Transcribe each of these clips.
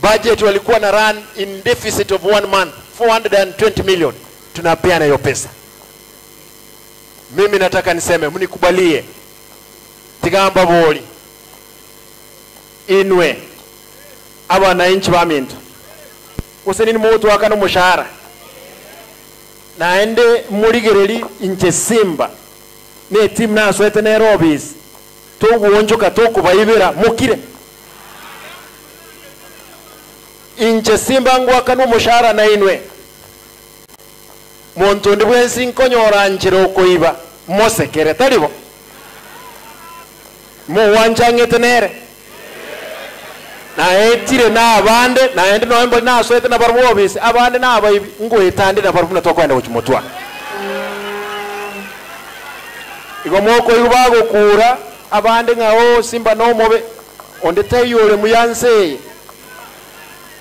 Budget walikuwa na run in deficit of one month 420 million, tunapeana hiyo pesa. Mimi nataka niseme, mnikubalie tigamba boli inwe abananchi ba minto gose nini mogotwakana omoshahara naende morigereri inche simba na etimu nasoete nere ofisi togoonchoka tokobaibera mokire inche simba ngwakana omoshahara na inwe monto onde bwensi nkonyora nchera okoiba mosekere taribo mowanchang'ete nere naetire na abande naende noe mbori nasoete na barabwo ofisi abande na abaibi ngoetande na barabwo buna tokoenda gochimotwa igo mokoigwa bagokura abande ng'a o simba nomobe onde taiyo ore muyanse eye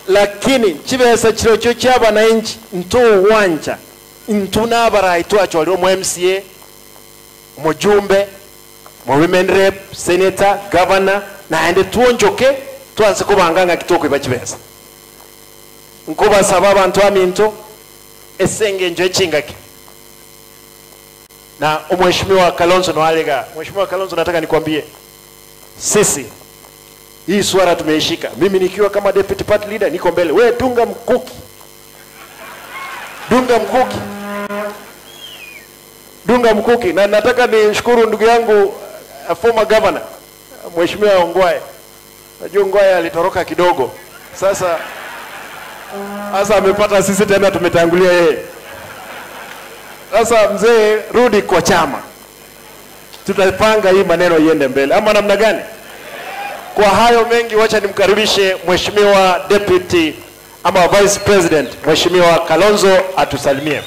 lakini chibesa chirochio chia abananchi ntogwancha intwe na abarai twachorire omo MCA omojumbe mo women rep senator governor naende twonchoke twanse kobanga ng'aki tokoiba chibesa nkobasaba abantu aminto ase eng'encho echingaki na omheshimiwa Kalonzo Noalega. Mheshimiwa Kalonzo, nataka nikwambie sisi hii swala tumeishika. Mimi nikiwa kama deputy party leader niko mbele, we dunga mkuki, dunga mkuki, dunga mkuki. Na nataka nishukuru ndugu yangu former governor Mheshimiwa Ongwae. Najua Ongwae alitoroka kidogo, sasa sasa amepata sisi tena tumetangulia yeye. Sasa mzee, rudi kwa chama, tutapanga hii maneno iende mbele, ama namna gani? Kwa hayo mengi, wacha nimkaribishe Mheshimiwa Deputy ama Vice President Mheshimiwa Kalonzo atusalimie.